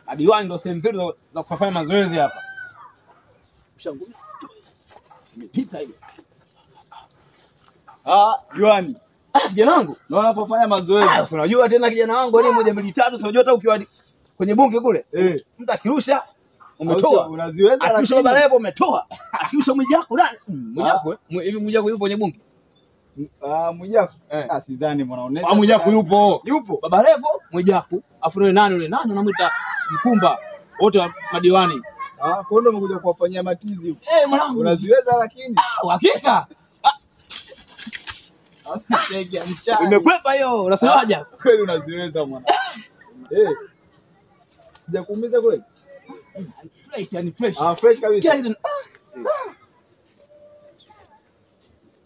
Madiwani ndio sehemu zetu za kufanya mazoezi hapa. Mshangumi. Imepita hiyo. Ah, diwani. Ah, kijana wangu. Naona unapofanya mazoezi. Ah, unajua tena kijana wangu ni 1 2 3, unajua hata ukiwa kwenye bunge kule. Mtu akirusha umetoa. Unaziweza. Akirusha Baba Levo umetoa. Akirusha Mwijaku nani? Mwijaku hivi Mwijaku yupo kwenye bunge? Ah, Mwijaku. Ah, sidhani mwana onesa. Ah, Mwijaku yupo. Yupo. Baba Levo, Mwijaku, afu yule nani yule nani anamuita Mkumba. Wote madiwani. Ah, kwa ndio umekuja kuwafanyia matizi huko. Eh, mwanangu. Unaziweza lakini. Ah, hakika. Nimekwepa hiyo, unasemaje? Kweli unaziweza mwana. Eh. Sijakuumiza kweli? Fresh, yani fresh. Ah, fresh kabisa. Kila kitu.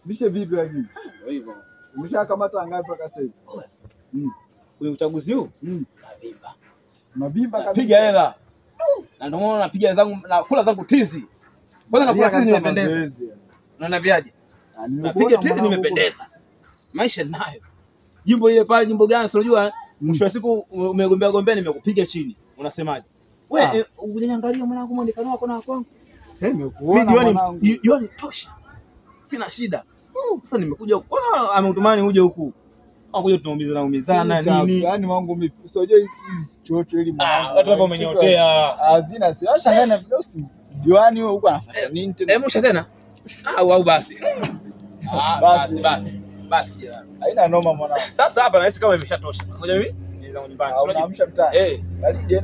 Mishe vipi lakini? Hivyo. Umeshakamata ngapi mpaka sasa hivi? Kwenye uchaguzi huu? Navimba. Navimba kabisa. Piga hela. Na ndio maana napiga zangu na kula zangu tizi. Kwanza nakula tizi nimependeza. Unaniambiaje? Napiga tizi nimependeza. Maisha nayo. Jimbo lile pale jimbo gani si unajua mwisho wa siku umegombea gombea nimekupiga chini. Unasemaje? Wewe unaniangalia mwanangu muonekano wako na kwangu. Eh, nimekuona mwanangu. Diwani tosha. Sina shida. Sasa nimekuja kwanza ameutumani uje huku. Anakuja tunaumizana umizana nini? Yaani mwanangu mimi usijue hizi chocho ili mwanangu. Watu hapa umenyotea. Hazina si washangaa na diwani wewe huko anafanya nini tena? Eh, msha tena. Ah, au basi. Ah, basi basi. Basi kijana. Haina noma mwanangu. Sasa hapa nahisi kama imeshatosha. Ngoja mimi niende nyumbani. Unaamsha mtaa. Eh. Baridi.